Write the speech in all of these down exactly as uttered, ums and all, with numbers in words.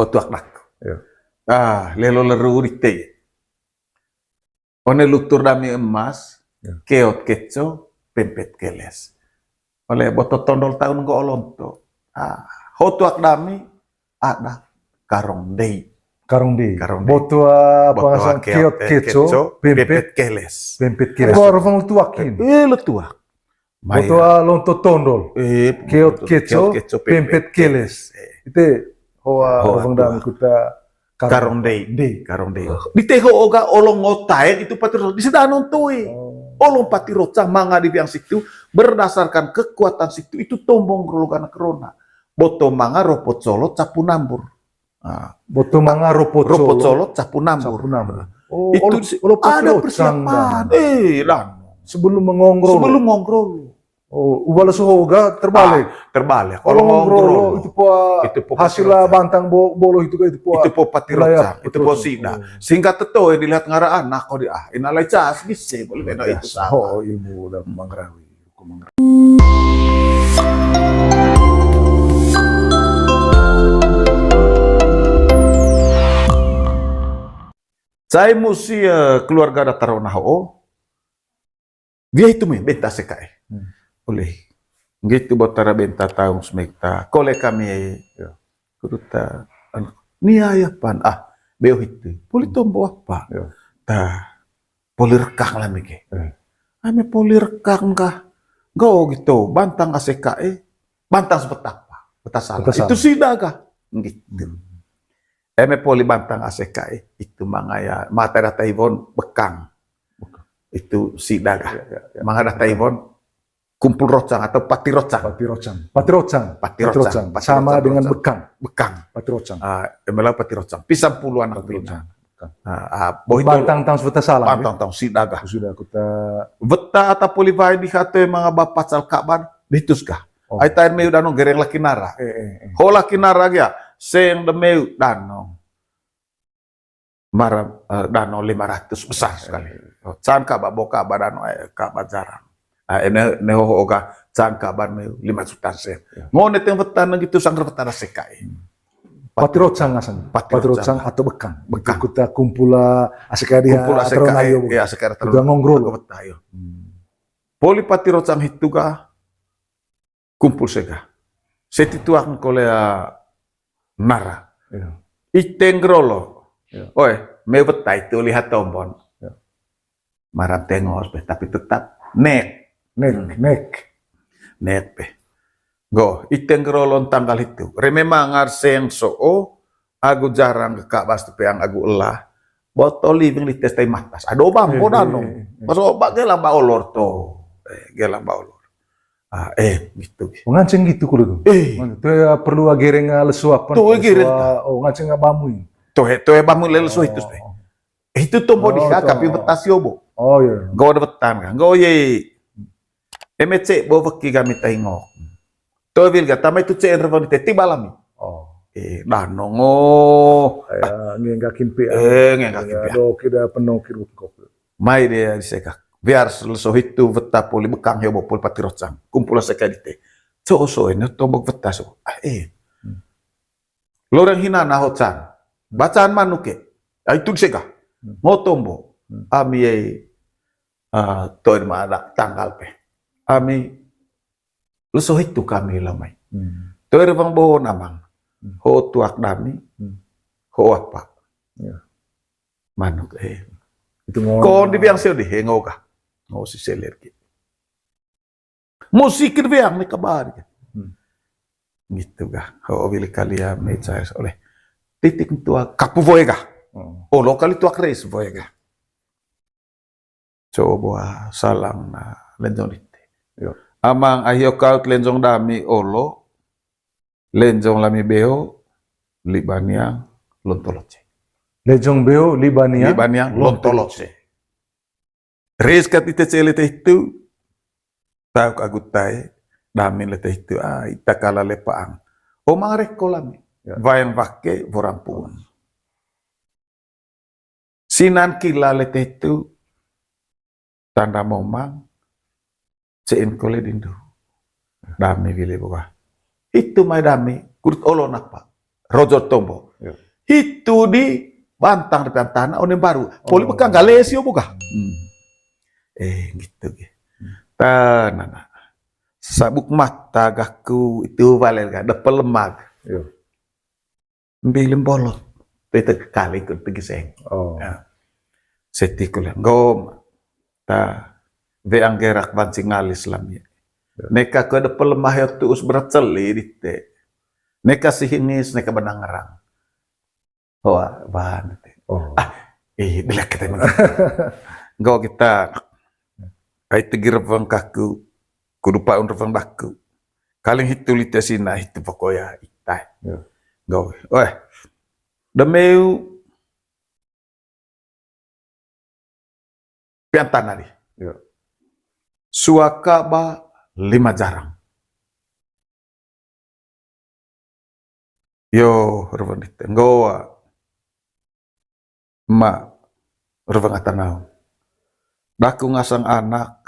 Ho tuak daku. Iya. Ah, lelo leru dite. One lutur dami emas, iya, keot keco, pempet keles. Ole boto tondol taun nggo olonto. Ah, ho tuak dami, ada karong dei. Karong dei. Karong dei. Boto, ah, boto, ah, pangasan keot, keot keco, keco, pempet, pempet keles. Pempet keles. Ko arfang tuakin. Eh, le tuak. Boto, ah, lonto tondol. Eh, keot keco, keot keco, pempet, pempet keles. Eh. Ite hoa, hoa, arfang tuak dami kut karong dei. Dei. Karong dei. Di teho oga olong ngotaen itu patirocang. Di sedanon toi. Oh. Olong patirocang manga di biang situ berdasarkan kekuatan situ itu tombong rolo gana kerona. Boto manga ropo colo capu nambur. Ah. Boto manga ropo colo capu nambur. Capu nambur. Oh, itu olo, olo ada patirocang persiapan. Eh, lah. Sebelum mengongrol. Sebelum ngongrol. Oh, ubala soho ga terbalik. Ah, terbalik. Kalau ngongrol, itu po, itu po hasil patirocang. Bantang bo-, bolo itu ga itu po. Itu po patirocang, itu po sida. Oh. Sehingga teto dilihat ngara anak ko di ah. Inalai cas bisa boleh beda itu sama. Oh, ilmu udah manggrawi. Cai musi, eh, keluarga datar ona ho. Dia itu me benta sekae. Hmm. Oleh. Gitu botara benta taung semekta. Kole kami, ya. Kuduta, anu, nia ya pan. Ah, beo itu. Poli tombo apa? Ya. Ta, poli rekang lah mike. Eh. Ame poli rekang kah? Nggo gitu, bantang asekae, bantang sepetapa, peta salah. Peta salah. Itu sida kah? Gitu. Hmm. Eme poli bantang asekae, itu mangaya, mata data Iwon bekang. Bekang. Itu sida kah? Ya, ya, ya. Manga data Iwon, kumpul rocang atau pati rocang. Pati rocang. Pati rocang. Pati rocang. Pati rocang. Sama dengan bekang. Bekang. Pati rocang. Ah, eme lao pati rocang. Pisang puluh anak bina. Pati rocang. Bekang. Ah, ah, boh itu. Bantang taung sepeta salah, bantang taung sida kah. Sudah kita. Weta ata poli wai di hato manga bapa cal kabar, ditus kah. Oh. Ai tair meu danong gereng laki nara. Eh, eh, eh. Ho laki nara gia, seng de meu danong. Mara, eh, danong lima ratus besar sekali. Eh, eh. Oh, can kaba bo kaba danong, eh, kaba jarang. Ah, ene, ne ho oga can kaba meu lima juta sen. Ya. Ngone teng wetan nang gitu sangger wetan sekae. Hmm. Pati rocang asan. Pati rocang. Pati rocang atau bekang. Bekang. Kuta kumpul, ah, aseka di kumpul aseka, ayo. Ya, aseka di kita ngongrol. Aku betah, yo. Hmm. Poli pati rocang hitu ga kumpul sega. Seti tuang kolea nara. Iya. Iteng rolo. Iya. Oi, me betai tu lihat tombon. Iya. Maran tengos be, tapi tetap nek. Nek, hmm, nek. Nek be. Go, iteng rolo tanggal itu. Reme mangar seng soo, agu jarang ke kabas tu peang agu elah. Botol living di tes tai matas. Ado bambo dano. Eh, eh, eh. Maso ba gela ba olor to. Eh, gela ba olor. Ah, eh, gitu. Oh, nganceng gitu kulo tu. Eh. Nganceng. Tu ya perlu agereng, ah, lesu apa? Tuh, agereng. Oh, nganceng, ah, bamui. Tuh, eh, tuh, eh, bamui lele lesu itu teh. Oh. Itu tombo di kaka pi betas yo bo. Oh, iya. Nggo de betan kan. Nggo ye. Eme cek bo weki kami taingok. Tuh, wil ga tama itu cek enre wani teti balami. Oh. Eh, danong oh. Ya, ngenggakin pi. Eh, ngenggakin pi. Do kida penuh kirukop. Mai de di seka. Biar leso hitu weta poli bekang hio bo poli pati rocang. Kumpul seka dite. Co so ene tombok weta so. Ah, eh. Hmm. Loreng hina na hocan. Bacaan manuk ke. Ah, itu di seka. Hmm. Ngotombo. Hmm. Ami ai, ah, toin ma ada tanggal pe. Ami leso hitu kami lamai. Hmm. Toir bang boho namang. Hmm. Ho tuak dami. Hmm. Ho apa? Ya. Manuk, eh. Itu ngomong. Kon di biang seo di, eh, ngogah. Ngo si seler ki. Musik di biang ni kabar ki. Hmm. Gitu gah. Ho wili kalia me cai oleh. Titik tua kapu boy gah. Hmm. Olo kali tuak res boy gah. Coba salang na lenjong dite. Yo. Amang ahio kaut lenjong dami olo, lenjong lami beo, libaniang, lontoloce. Lenjong beo, libaniang, libaniang, lontoloce. Ris kat ite cele te hitu, tauk agutai, damin le te hitu, ah, ita kala lepaang. O mangreko lami, ya. Wayang wake, worampungan. Sinan kila le te hitu, tanda momang, cein kole dindu. Dami wili boga. Hitu mai dami, kurut olo napa. Rojo tombo. Hitu di bantang depan tanah, Onembaru. Poli bekang gale sio boga. Eh, gitu ge. Tanana. Sabuk mata gaku itu bale ga, depel lemak. Mbilim bolot. Tete kali ku tegi seng. Seti kule. Ngom. Ta, we anggerak banci ngalis lam ye. Neka kue depel lemah yo tuus berat celi dite. Neka sihingis, neka benang ngerang. Hoa, bahan dite. Ah, ih, delek kita emang. Nggo kita. Ai tegi reweng kaku, kudu paun reweng daku. Kaling hitu lite sina hitu pokoya itai. Nggo, weh. Demeu piantana di. Suaka ba lima jarang. Yo, reweng dite. Nggoa. Ma, reweng ata naung. Daku ngasang anak.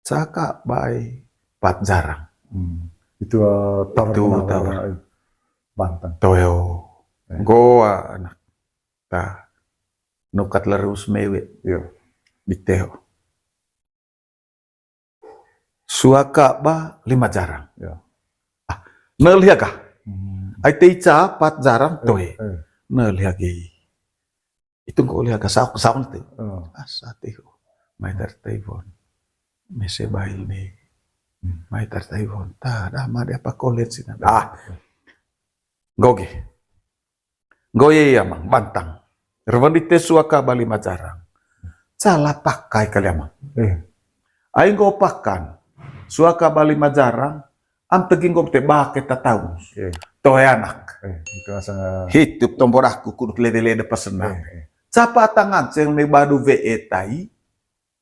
Caka bai pat jarang. Itu, eh, tawar itu menawar, tawar. Bantang. Toyo. Nggoa anak. Ta. Nukat lerus mewe. Diteho. Suaka ba lima jarang. Ah, neliha kah? Ai teica pat jarang toe. Neliha ge. Itu nggo liha kah sauk sauk tu. Asa tiho. Mai tar Taiwan. Mese bail ni. Mai tar Taiwan. Ta, dah ma dia apa kolen sina. Ah. Nggo ge. Nggo ye amang, bantang. Reweng dite suaka ba lima jarang. Salah pakai kali amang. Ai nggo pakan. Suaka ba lima jarang. Am tegi nggo te bake tataus. Toe anak. Hitu tombo daku kuduk lede-lede pesenan. Capa tangan seng me badu we tai.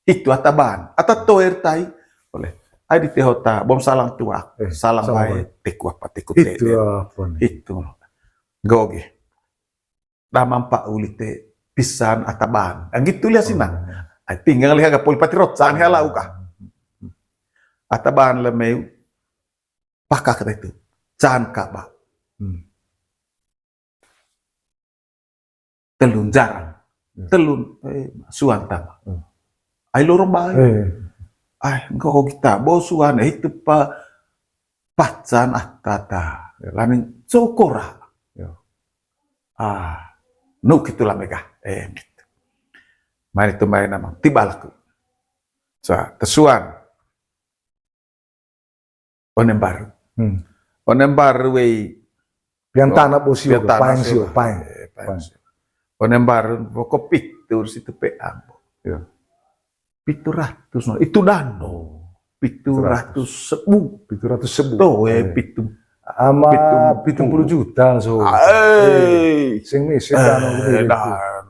Itu ata ban, ata toer tai. Boleh. Ai diteho ta, bom salang tuak. Salang bae, teku apa, teku tete. Itu apa nih? Itu. Nggo ge. Damang pa ulite pisan ata ban. Anggi tu liha sinan. Ai tinggal liha ga poli pati rot, can hela uka. Ata ban lemeu. Pakak kata itu. Can kaba. Telun jarang. Telun, eh, suan tama. Ai lorong bae. Ai, engkau kita, bo suan, eh, itu pa, pacan ah, tata. Laning cokora. Ah, nuk itu lah mega. Eh, gitu. Mari tu main nama, tiba laku. Sa, tesuan. Onembaru. Onembaru wei. Piantana bo sio, piantana paeng sio, sio, paeng. Eh, paeng sio. Onembaru, pokok pitur situ peang. Pitu ratus, no. Itu dano. Pitu ratus sebu. Pitu ratus sebu. Tuh, eh, pitu. Ama pitu puluh juta, so. Eh. Sing misi dano gede itu.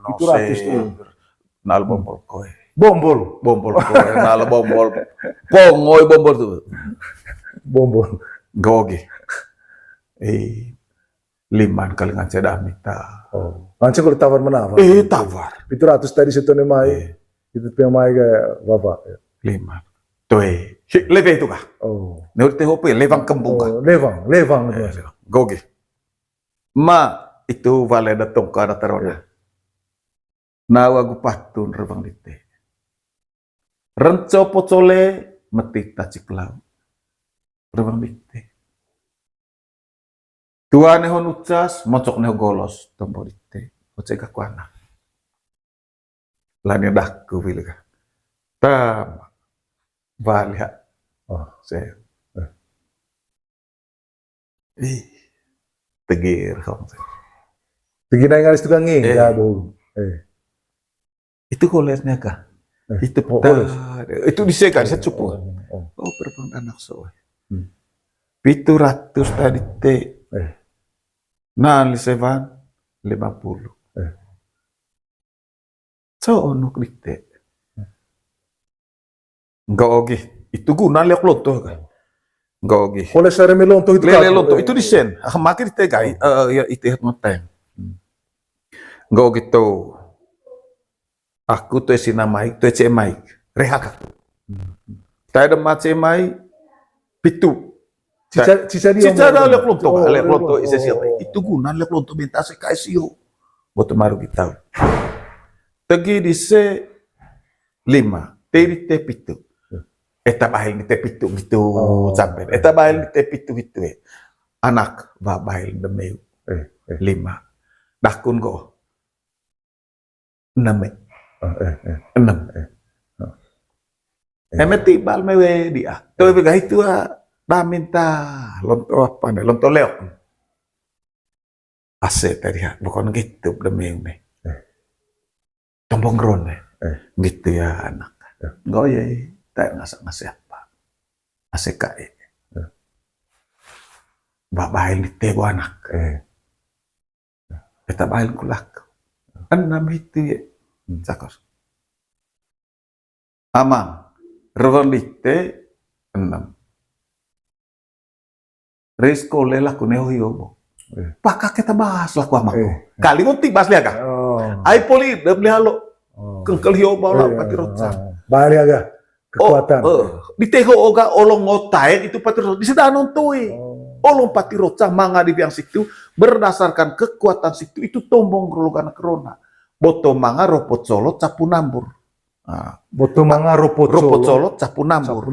Pitu ratus tuh. Nal bombol koe. Bombol. Bombol koe, nal bombol. Kongoi bombol tu. Bombol. Gogi. Eh, liman kali ngance dah mita. Oh. Ngance kalau tawar menawar. Eh, tawar. Pitu ratus tadi setone mai. Eh. Itu pia mai kayak bapak. Liman. Toe. Lebe itu kah? Oh. Menurut T H P, lewang kembung kah? Oh, lewang, lewang. Eh, lewang. Gogi. Ma, itu wale datang ke ada terona. Nawa gu patun rewang dite. Renco pocole metik tacik lau. Rewang dite. Tua neho nucas, mocok neho golos, tombo dite. Oce gaku anak. Lani daku wili ka. Tam. Bali ha. Oh, saya. Ih, tegir kong. Tegir nai ngalis tukang ngi, eh. Ya, bo. Eh. Itu kolesnya kah? Eh, itu oh, ta-, koles. Itu di sega, di secupu. Oh, oh. Oh, berapa anak so. Hmm. Pitu ratus tadi te. Eh. Nah, li sevan lima puluh. Eh. So, onok dite. Enggak ogi. Itu guna liak lonto kan. Enggak ogi. Kole sare me lonto itu lele kan? Lonto itu disen. Ah, makin dite gai. Eh, ya, itu hat ngeteng. Enggak ogi tuh. Aku tuh esi namai, tuh ece mai. Rehak aku. Tadi ada mace mai, pitu. Cica, cica dia cica dia liak lonto, liak lonto ise sio. Itu guna liak lonto minta se kai sio. Boto maru kita. Tegi di se lima, teri te pitu. Eta bahil ni te pitu gitu, sampai. Eta bahil ni te pitu gitu, eh. Anak, ba bahil demeu. Lima. Dakun ko. Enam, eh. Enam. Eme tibal mewe dia. Tuh, bega itu, ah, damin ta, lonto apa nih, lonto leok. Ase tadi, ha, bukan gitu, demeu nih. Tombong ron, eh. Gitu ya, anak. Enggak, ya, tak ngasa-ngasa apa. Ase kae. Ba bahil ni te bo anak. Eta bahil kulak. Enam itu ya. Cakos. Amang, rewan dite enam. Ris kole laku neo hio bo. Pakak kita bahas laku amang. Kali ngonti bahas liaga. Ai poli dem lialo. Kengkel hio bo la pati roca. Bahas liaga. Kekuatan. Di teho oga olong ngotae itu pati roca. Di sedanon toi. Olong pati roca manga di biang situ berdasarkan kekuatan situ itu tombong rologan corona. Boto manga ropo colo capu nambur. Boto manga ropo colo capu nambur.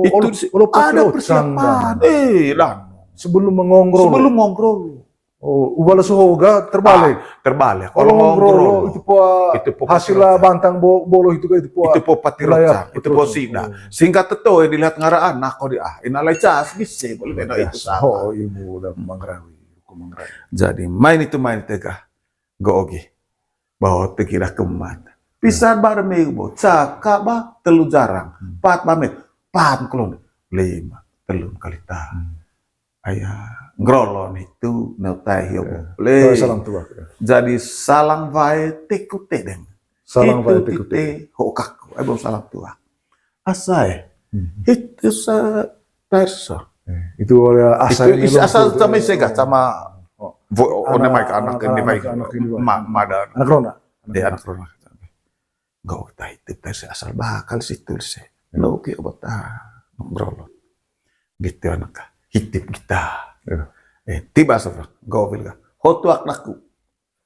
Itu ada persiapan. Eh, dan sebelum mengongrol. Sebelum mengongrol. Oh, ubala sohoga terbalik. Terbalik. Kalau ngongrol itu po hasil bantang bolo itu kan itu po. Itu po pati roca, itu po sida. Singkat teto dilihat ngara anak kau di ah. Inalai cas bisa boleh beda itu sama. Oh, ilmu udah manggrawi, hukum manggrawi. Jadi main itu main tegah. Gogi. Bahwa tegi dah kemat. Pisan ba demi bo, caka ba telu jarang. Pat ba met, pat kelon. Lima, telun kali ta. Aya ngrolon itu neu tai hio bo. Le. Salang tuak. Jadi salang wae teku tedeng. Salang wae teku tedeng. Ho kaku, ai bo salang tuak. Asa eh. Itu sa perso. Itu asa ini asa sama sega sama one mai ka anak ini mai ka anak ini. Mada. Anak rona. Dia anak rona. Gak usah itu perso asal bakal situ se. Lo ke obat ah ngrolon. Gitu anak. Hitip kita. Eh, tiba sabra. Gak obil ka. Hotuak naku.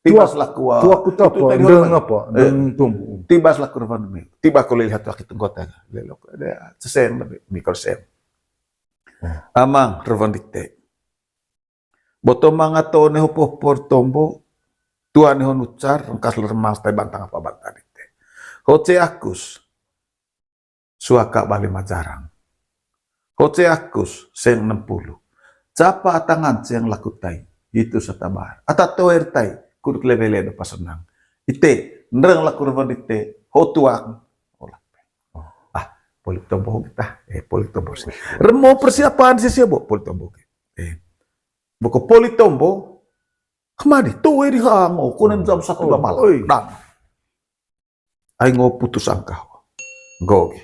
Tiba selaku tuak ku tapa, deng apa, deng tumbu. Tiba selaku revan mi. Tiba ko lihat waktu itu kota. Lelok ada sesen mikor sen. Amang revan dite. Boto manga to ne hopo por tombo. Tua ne ho nucar rengkas lermas tai bantang apa bantang dite. Hoce akus. Suaka bale majarang. Hoce akus seng enam puluh. Capa atangan seng laku tai. Itu satabar. Ata toer tai. Kuduk levele do pasenang. Ite, nereng laku revan dite. Hotuang. Olah. Ah, poli tombo kita. Eh, poli tombo sih. Remo persiapan sih sih bo. Poli tombo. Eh. Boko poli tombo. Kemadi. Tuh, eh, di hango. Kunen jam satu malam. Dan. Ai ngo putus angka. Gogi.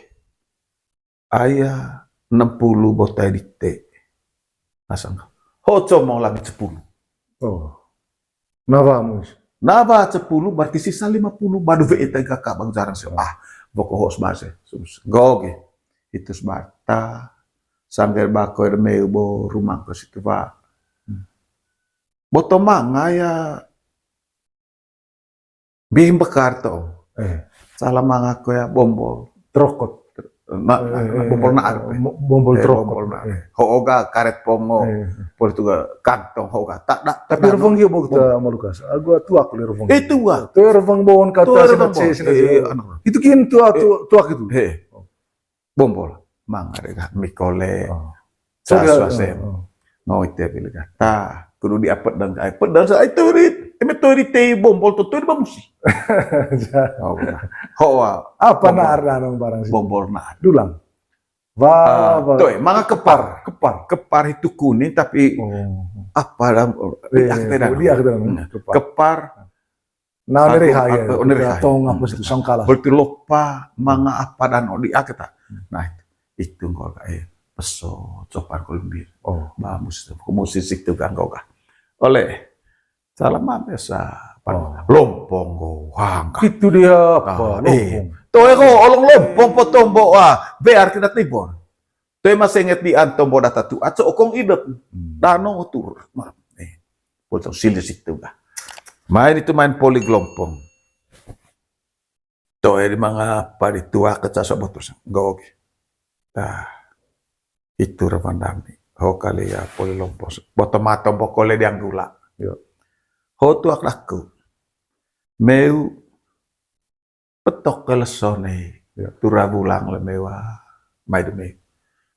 Aya enam puluh botai dite. Nasang. Ho comong lagi sepuluh. Oh. Nawa mus. Nawa sepuluh berarti sisa lima puluh. Badu ve eta kakak bang jarang sih. Ah, boko hos bahasa. Gogi. Itu sebarta. Sangger bako de meu bo rumah ke situ, Pak. Boto manga ya Bih bekar to. Salah manga ko ya bombol. Trokot. Bombol naat. Bombol trokot. Ho'o ga karet pongo. Poli tu ga kantong ho'o ga. Tak dak. Tapi reveng hio bo kita malukas. Agu tuak le reveng. Eh tuak. Tu reveng bawon kata sina ce sina. Itu kin tuak tuak itu. Bombol. Manga de ga mikole. Sasua sem. Ngau ite pili ga. Ta, kudu di apet dan ai. Pet dan sa ai turit. Eme turit te bombol tu turit bamusi. Hoa. Apa na ardanong barang sih? Bombol na. Dulang. Wah, toi, manga kepar. Kepar. Kepar itu kuning tapi apa dalam dia kita dalam. Kepar. Nah, nereha ya. Nereha. Tong apa situ sangkala. Berarti lopa manga apa dan odi aketa. Nah, itu nggo ka eh peso copar kolumbir. Oh, bagus tuh. Musisi itu kan nggo ka. Oleh salam biasa. Lompong go hangka. Itu dia apa? Lompong. Tuh eko olong lompong potong bo ah. Biar kita tibor. Toe ma senget di anto mbo data tu, aco okong idep. Hmm. Dano tur. Eh, potong silis itu ga. Main itu main poli gelompong. Toe di mangapa di tua keca sobot terus. Enggak oke. Tah. Itu revan dami. Ho kali ya poli gelompong. Boto mato bokole dianggula. Yo. Ho tuak daku. Meu petok ke leso ne. Ya. Tura bulang le mewa. Mai demi.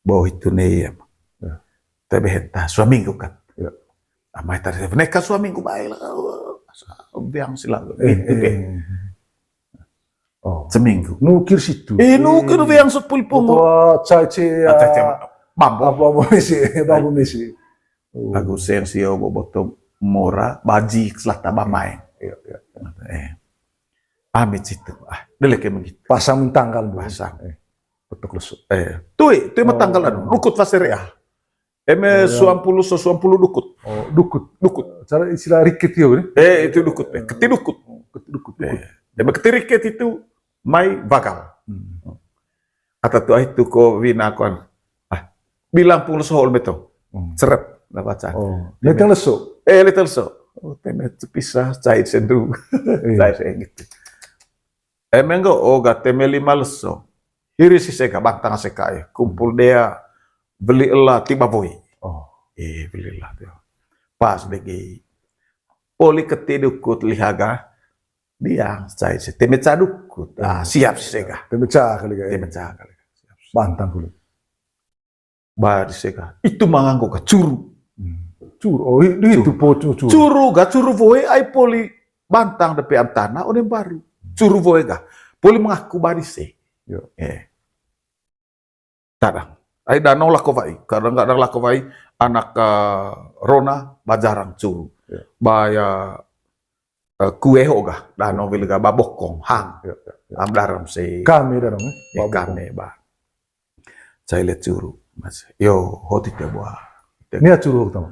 Bo itu ne ya. Ya. Tebe henta suaminggu kan. Ya. Amai tadi neka suaminggu bae lah. Biang sila. Eh, gitu deh. Oh. Seminggu. Nukir situ. Eh, nukir biang sepuluh pungu. Tua cai ci, ah, cai ci, bambu. Bambu misi, bambu misi. Oh. Aku seng sio boboto mora, baji selata bamai. Iya, iya. Eh. Amit situ. Ah, deleke begitu. Pasang tanggal, Bu. Pasang. Eh, betul lesu. Eh, tui, tui matanggal anu. Dukut pasir ya. Eme suampulu so suampulu dukut. Oh, dukut. Dukut. Cara istilah riket ya, ini? Eh, itu dukut. Eh, keti dukut. Keti dukut, dukut. Eh, eme keti riket itu mai bagal. Hmm. Ata tu ai tu ko wina koan. Ah, bilang pung leso hol meto. Hmm. Serep, lah baca. Oh, leteng leso. Eh, leteng leso. Oh, teme cepisa, cai sendu. Iya. Cai sen gitu. Eme nggo, oh, ga teme lima leso. Hiri si sega, bantang sega, eh. Kumpul dea, beli ela, tiba boy. Oh. Eh, beli ela, tiba. Pas begi. Poli keti dukut lihaga, diang, cai se. Teme ca dukut. Ah, siap si sega. Teme ca kali ga, eh. Teme ca kali ga. Siap. Bantang kulit. Ba di sega. Itu manganggo ka curu. Hmm. Curu. Oh, i-, di itu po cu-, curu. Curu ga, curu woe ai poli bantang depe antana onem baru. Curu woe ga. Poli mengaku ba di se. Yo. Eh. Tadang. Ai dano lako wai. Kadang-kadang lako wai anak, eh, rona bajarang curu. Yo. Ba ya, eh, kue ho ga. Dano wili ga ba bokong hang. Yo, yo, yo. Am daram se. Kame daram, eh? Eh, ba bokong. Kame ba. Cai le curu, mas. Yo, hoti te buah. Nia curu ho tama.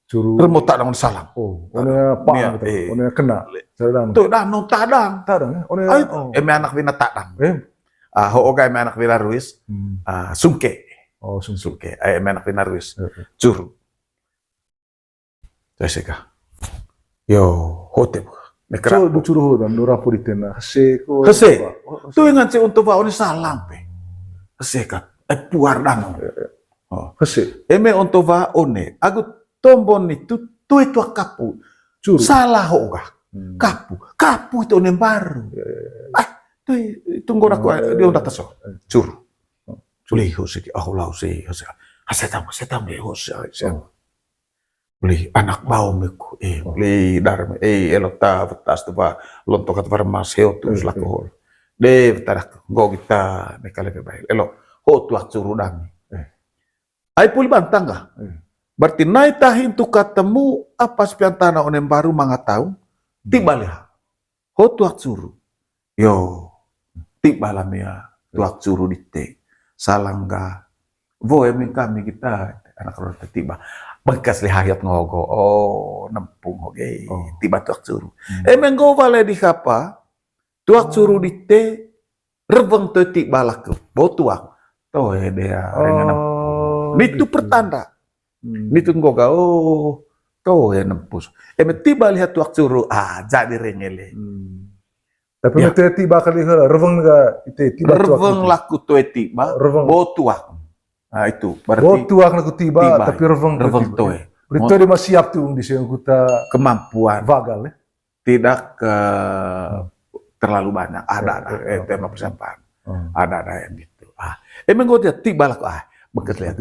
Curu. Remo tadang salang. Oh, one apa? Nia, gitu. Eh. One kena. Tadang. Tu dano tadang. Tadang, eh? One, ai, oh. Eme anak wina tadang. Eh. Ah, ho oga eme anak wina ruis. Hmm. Ah, sungke. Oh, sungke. Sungke. Eh, eme anak wina ruis. Eh, eh. Curu. Cai sega. Yo, hote bu. Nekra. So, bu curu ho dan, dora po di tena. Hese ko. Hese. Oh, hese. Tu ngan ce onto wa one salang pe. Hese ka. Eh, puar dano. Eh, eh. Oh. Hese. Eme onto wa one. Agu tombon itu tu itu kapu. Curu. Salah ho ga. Hmm. Kapu. Kapu itu onem baru. Ya, ya, ya. Ah, tu, itu nggak aku, eh, dia udah kesel. Eh. Curu. Oh, curu. Boleh, hose ki. Ah, lah, hose, hose. Hase tam, hase tam deh, hose, hose. Oh. Beli anak bau meku, eh, beli darme, eh, elo ta, betas tu ba, lontok kat barmas, heo tu, selaku hol. De, betarak, nggo kita, ne kale pe bae. Elo, ho tuak curu dami. Eh. Ai puli bantang ga? Eh. Berarti nai tahin tu katemu, apa sepian tanah onem baru manga taung, tiba liha. Ho tuak curu. Yo, tiba lah mea tuak curu dite. Salangga. Woe ming kami kita, anak rona tiba. Bekas le hayat ngogo. Oh, nempung oke. Oh. Tiba tuak curu. Hmm. Eme nggo wale di kapa, tuak curu dite, reweng toe tiba laku. Bo tuak. Toe dea, rengan nempung. Oh, nitu gitu. Pertanda. Hmm. Nitu nggoga, oh, toe nempus. Eme tiba lihat tuak curu, ah, jadi rengele. Hmm. Tapi ya. Eme toe tiba kali hela, reweng ga ite tiba tuak. Reweng itu. Laku toe tiba, reweng. Bo tuak. Nah, itu berarti bo tuak laku tiba, tiba, tapi reweng, reweng tiba. Toe. Berarti toe dia masih siap tuh di sini kita kemampuan. Bagal, ya. Tidak, eh, terlalu banyak. Ada, ada. Eh, tema persiapan. Hmm. Ada, ada yang gitu. Ah, emang gua tiba laku, ah, bekas lihat.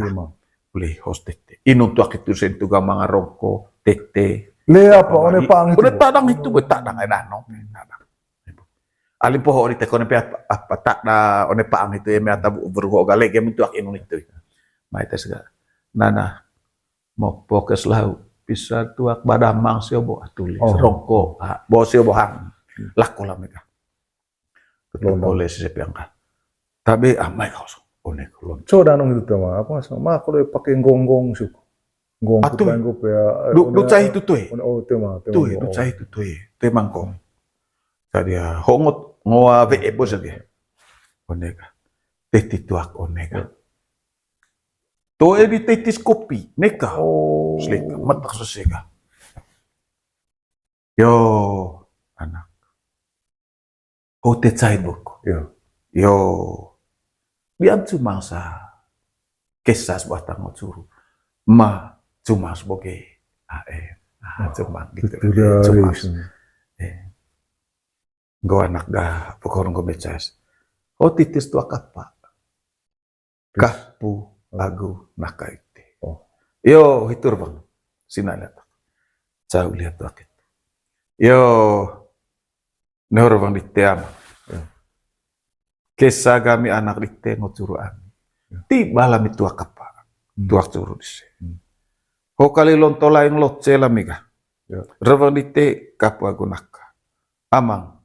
Boleh host tete. Inung tuak itu sentuh gamang rongko, tete. Le apa, one paang itu. One tadang itu, be tadang, eh, danau, tadang. Alim poho di teko ne pe apa, apa, tadang, one paang itu, ya, me ata bu-, beruho gale, game tuak inung itu. Mai tes ga. Nana, Mopokes lau, pisa tuak badamang sio bo tulis. Oh. Rongko, ha, bo sio bo hang. Lako lah mega. Ketua polisi sepiang ka. Tabe amai kau so. One kolon. So danong itu tema, apa nggak sama? Ma, kalau pakai gonggong suk. Gonggong. Atu. Gonggong ya. Du, du cai itu tue. Oh, tema, tema. Tue, du cai itu tue. Tema ngkong. Tadi ya, hongot ngoa be ebo sabi. One ka. Teti tuak one ka. Ya. Toe di titis kopi, neka. Oh. Seleka, matak seseka. Yo, anak. Ho te cain boko. Yo. Yo. Bian cumang sa. Kesas buat tango curu. Ma cumang seboge. Ah, eh. Ah, cumang gitu. Cumang. Eh. Nggo anak ga, pokoknya nggo mecas. Ho titis tuak apa? Kapu agu naka ite. Oh. Yo, hitur bang. Sina lihat. Cau lihat tuak itu. Yo, nehor bang dite ama. Kesa gami anak dite ngo curu ami. Ti bala mi tuak apa? Tuak curu dise. Ho kali lonto laing loce lami ga. Rewang dite kapu agu naka. Amang.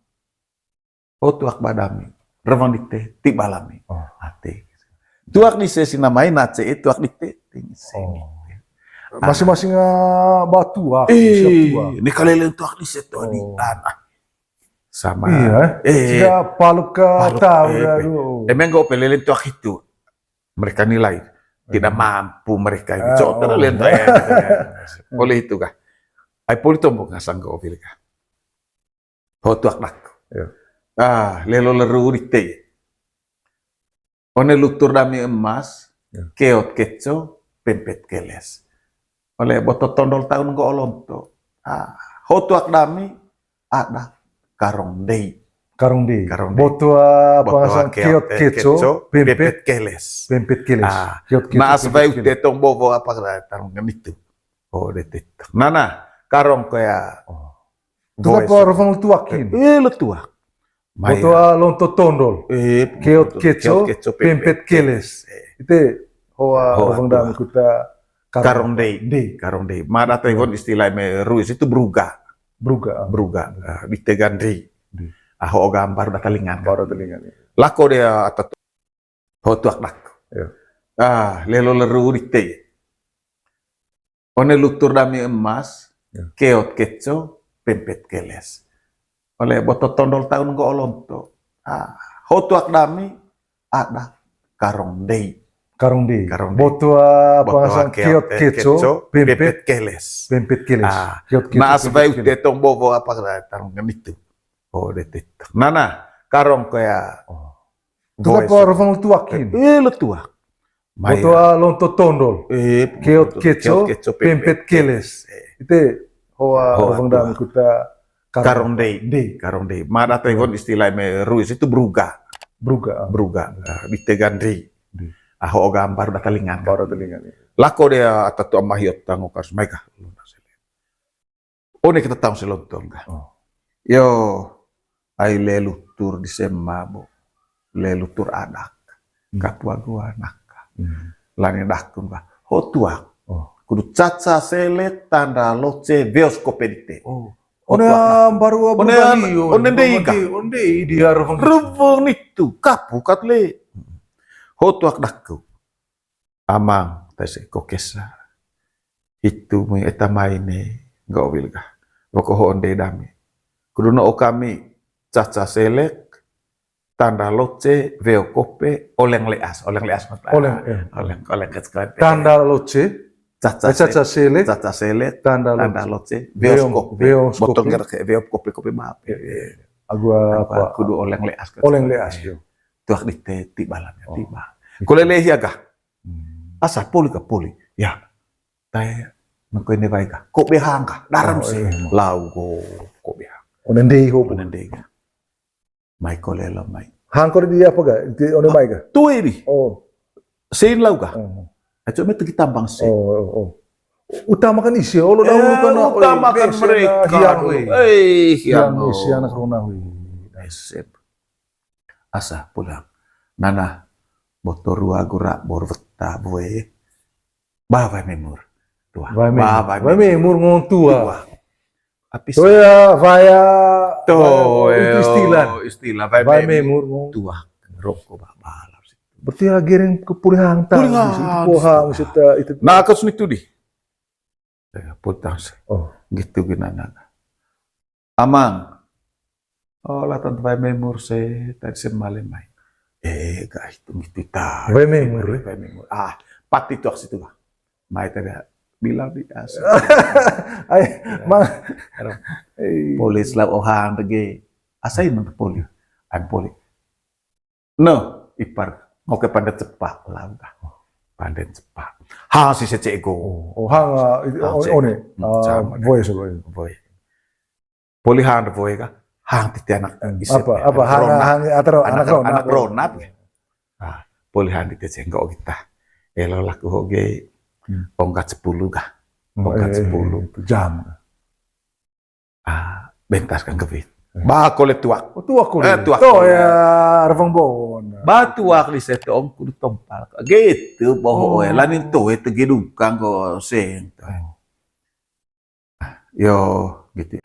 Oh, tuak badami. Rewang dite, ti balami. Oh. Ate. Tuak dise sina mai nace, eh, tuak dite, ting se. Oh. Masing-masing, ah, ba tuak, siap tuak. Ini kaleleng tuak dise tuak di tanah. Sama. Iya, eh. Sida paluk ka tahu ya, aduh. Emang nggo peleleng tuak itu. Mereka nilai tidak mampu mereka ini. Cok terleleng tuak. Oleh itu kah? Ai poli tombok ngasang ke opil kah? Ho tuak dak. Ah, lelo leru dite. One lutur dami emas, keot keco, pempet keles. Ole boto tondol taun nggo olonto. Ah, ho tuak dami, ada karong dei. Karong dei. Karong dei. Boto, ah, pangasan keot keco, pempet keles. Pempet keles. Ah, keot keco, na asbai pempet keles. Ute tong bobo apa kata tarung kan itu. Oh, dete. Nana, karong kaya. Oh. Tetap revang letuakin. Eh, letuak. Boto, ah, lonto tondol. Eh, keot keco, pempet keles. Ite hoa revang dang kuta karong dei. Karong dei. Mada taiwan istilah me ruis itu bruga. Bruga. Bruga. Ah, ditegan dei. Ah, ho gambar da talingan. Baru talingan. Lako dia atau ho tuak dak. Ah, lelo leru dite. One lutur dami emas, keot keco, pempet keles. Ole boto tondol taun nggo olonto. Ah, ho tuak dami, ada karong dei. Karong dei. Karong dei. Boto, ah, pangasan keot keco, pempet keles. Pempet keles. Ah, keot keco, na asbai ute tong bobo apa kata tarung kan itu. Oh, dete. Nana, karong kaya. Oh. Tetap revang letuakin. Eh, letuak. Boto, ah, lonto tondol. Eh, keot keco, pempet keles. Ite hoa revang dang kuta karong dei. Karong dei. Mada taiwan istilah me ruis itu bruga. Bruga. Bruga. Ah, ditegan dei. Ah, ho gambar da talingan. Baru talingan. Lako dia atau tu amahiot tango kas mai kah. One kita taung si lontong kah. Oh. Yo, ai le lutur di sema bo. Le lutur adak. Kapu agu anak. Lani dakun kah. Ho tuak. Oh. Kudu caca selek tanda loce bioskop edite. Oh. One baru abu. One ndei kah. One ndei di arung. Reveng itu kapu kat le. Ho tuak daku. Amang, tese ko kesa. Hitu mui eta mai ne, nggo wil gah. Woko ho onde dami. Kudu no o kami caca selek, tanda loce, weo kope, oleng leas, oleng leas mata. Oleng, iya. Oleng, oleng ke sekolah. Tanda loce, caca selek, caca selek, tanda loce, weo kope. Botong gerak, weo kope, kope maaf. Iya, iya. Agu apa? Kudu oleng leas. Oleng leas, yo. Tuak di te, tiba lah, tiba. Kulele hiaga. Asa poli ka poli. Ya. Tae, mengko ini baik ka. Ko behang ka. Daram se. Lau ko, ko behang. Onendei ho. Onendei ka. Mai ko lelo mai. Hang ko di apa ka? Di one mai ka? Tue di. Oh. Sein lau ka. Aco me tegi tambang se. Oh, oh, oh. Utamakan isi, olo dahulu kan. Utamakan mereka. Eh, hiang isi anak rona hui. Esep. Asa pulang. Nana, boto rua gura bor weta bue. Ba wae memur. Tua. Wae memur. Wae memur ngon tua. Apis. Toya, waya. To, itu istilah. Istilah wae memur ngon tua. Rokok ba balap. Berarti ya gereng ke pulihang tang. Pulihang. Itu poha, maksudnya itu. Nah, kasus itu di. Putang se. Oh. Gitu gina nana. Amang. Oh, lah tante wae memur se, tadi se male mai. Eh, gah itu gitu ta. Wae memur, eh? Wae memur. Ah, Pati tuak situ ka. Mai tada bilang di asa. Ai, mang. Polis lah ohang dege. Asa ini poli. Ang poli. No, ipar. Oke, pande cepak lah udah. Pande cepak. Ha, si secego. Oh, hang, ah, itu, oh, one. Hmm, ah, sama deh. Boy solo ini. Boy. Poli hang de boy ka. Hang titi anak, eh, isi, apa, eh, apa, hang, ronap. Hang, atau anak, anak ronap, anak ronap, ya. Ah, poli hang titi cenggo kita. Elo laku hoge. Hmm. Ongkat sepuluh ka. Hmm, ongkat eh, sepuluh. Itu jam. Ah, bentas kan kebit. Eh. Ba kole tuak. Oh, tuak kole. Eh, tuak kole. Ya, Revong Bon. Ba tuak di setong kudu tompal. Gitu, boho, eh, lanin tuh, itu gedung kanggo sing. Oh. Yo, gitu.